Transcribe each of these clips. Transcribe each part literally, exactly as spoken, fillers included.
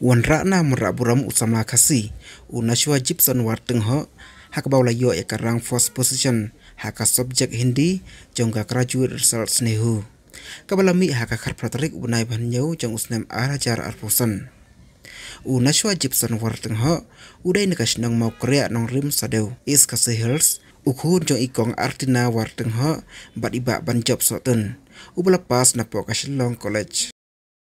Wanrah na wanrah burom u samla Khasi u Nashwa Gibson Wartenghoh ha kaba u la ïoh ïa ka rank first position ha ka subject Hindi jong ka Graduate Results NEHU, kaba la mih ha ka khatphra tarik u bnai ba hynñiew jong u snem ar hajar arphew san. U Nashwa Gibson Wartenghoh u dei na ka shnong Mawkriah Nongrim Sadew, East Khasi Hills, u khun jong i Kong Artina Wartenghoh bad i Bah Banjop Sohtun, uba la pass napoh ka Shillong College.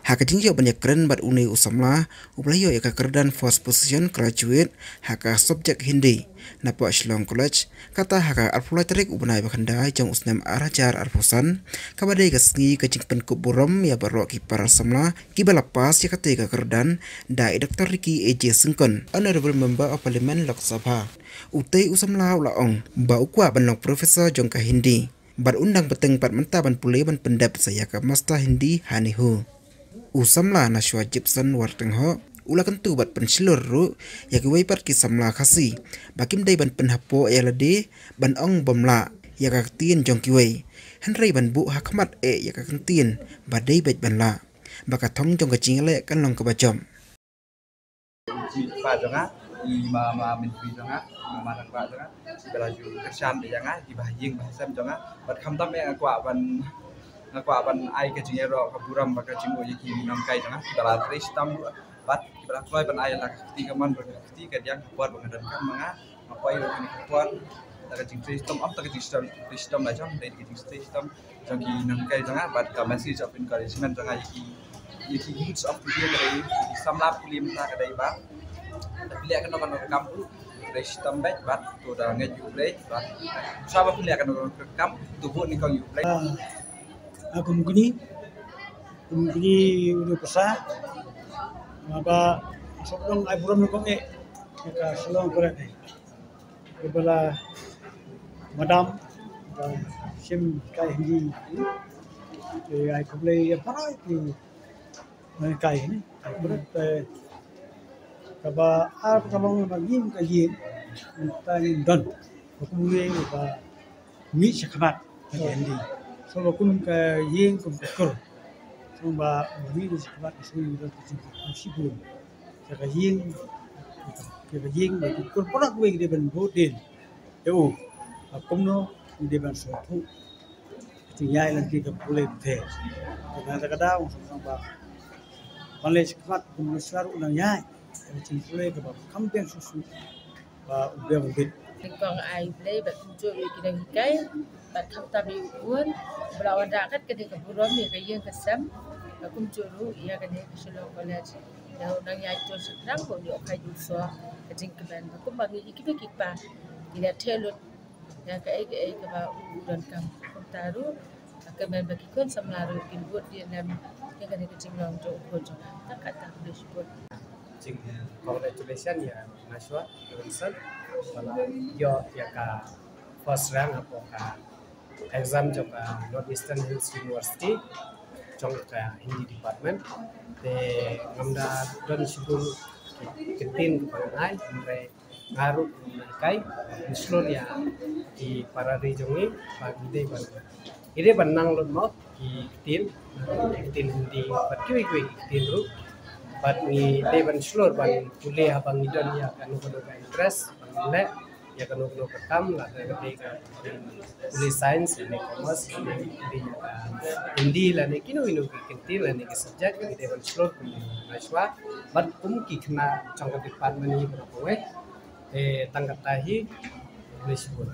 Ha ka jingïoh ban ïakren bad une u samla uba la ïoh ïa ka kyrdan first position graduate ha ka subject Hindi napoh Shillong College, kata ha ka arphew lai tarik u bnai ba khyndai jong u snem ar hajar arphew san, kaba dei ka sngi ka jingpynkup burom ïa baroh ki para samla kiba la pass ïa kata ka kyrdan da i Doctor Ricky A J Syngkon, Honorable Member of Parliament Lok Sabha. Utei u samla u la ong ba u kwah ban long professor jong ka Hindi bad un dang bteng pat mynta ban pule ban pyndep sa ïa ka master Hindi ha NEHU. U samla Nashwa Gibson Wartenghoh u la kyntu bad pynshlur ruh ïa kiwei pat ki samla Khasi ba kim dei ban pynhapoh ïa lade ban ong bym lah ïa ka ktien jong kiwei, hynrei ban buh ha khmat eh ïa ka ktien ba dei beit ban lah, ba ka thong jong ka jingïaleh kan long kaba jop. Ki pa jong nga, i ma, ma Myntri jong nga, i ma Rangbah jong nga, kiba la ju kyrshan ïa nga, kiba ha ïing ba ha sem jong nga. Bad khamtam eh nga kwah ban, nga kwah ban ai ka jingïaroh ka burom bad ka jingmut ïa ki nonghikai jong nga kiba la trei shitom ruh, bad kiba la kloi ban ai la ka kti kamon bad ka kti kadiang ha por ba nga donkam ma nga. Nga poi ruh kane ka por da ka jingtrei shitom, ym da ka jingtrei shitom la jong, dei da ka jingtrei shitom jong ki nonghikai jong nga bad ka message of encouragement jong nga ïa ki, ïa ki youths of today, ka dei ki samla pule mynta ka dei ba da phi leh kano kano ka kam ruh, trei shitom beit bad to da ngeit ïa U Blei bad shuwa ba phi leh kano kano ka kam to bud nyngkong ïa U Blei. Ah, ah, kum kine, kum kine u dei u pisa, nga ba sop dong ai burom nyngkong eh ïa ka Shillong College eh. Kaba la madam ba shim kai Hindi. Te ai khublei ïa baroh ki nonghikai ne. Ai khublei te kaba ar ka long ba ngim ka ïing, mynta ngim don ba kumne ba mih shakhmat ka Hindi. So ba kum ka ïing kum ka kur. So ba mih shakhmat ka sngi don ka jingkyrkhu shibun. Ka ïing, ka ïing ba ki kur parak wei ki dei ban bud din. Te u, a kumno ki dei ban sngewthuh. Ka jingïaid lynti ka pule pyrthei. Te na kata ka daw, sngewthuh ba ban leit shakhmat kum u Nashwa ruh u nang ïaid. Ka jingpule kaba kham biang shuh shuh. Ba u biang u bit. Nyngkong ai Blei bad kumjuh ïa ki nonghikai bad khamtam ïa u khun ba la wanrah kat kane ka burom ïa ka ïing ka sem, bad kumjuh ruh ïa kane ka Shillong College. Ïa u nang ïaid to shaphrang ba un ïoh kai jingsoh ka jingkmen. Bad kumba ngi ïa kiba ki kpa ki la theh lut ïa kaei kaei kaba u donkam. Kumta ruh ka kmen ba ki khun samla ruh kin bud ïa lem ïa kane ka jinglong jong u khun jong nga. Tang kata, khublei shibun. Jing congratulation ïa Nashwa Robinson ba la ïoh ïa ka first rank hapoh ka exam jong ka North Eastern Hills University jong ka Hindi department. Te ngam da don shibun ki ktien kiba ngan ai, hynrei nga ruh kum nonghikai, ngi shlur ïa ki para ri jong ngi ba ngi dei ban, ngi dei ban nang lut mo ki ktien, ki ktien Hindi bad kiwei kiwei ki ktien ruh. Bad ngi dei ban shlur ban pule haba ngi don ïa kano kano ka interest ba ngin leh, ïa kano kano ka kam, lada ka dei ka pule science lane commerce lane pule ïa ka Hindi lane kino kino ki ktien lane ki subject, ngi dei ban shlur kum Nashwa bad kum ki khynnah jong ka department hi baroh kawei. Te tang kata hi, khublei shibun.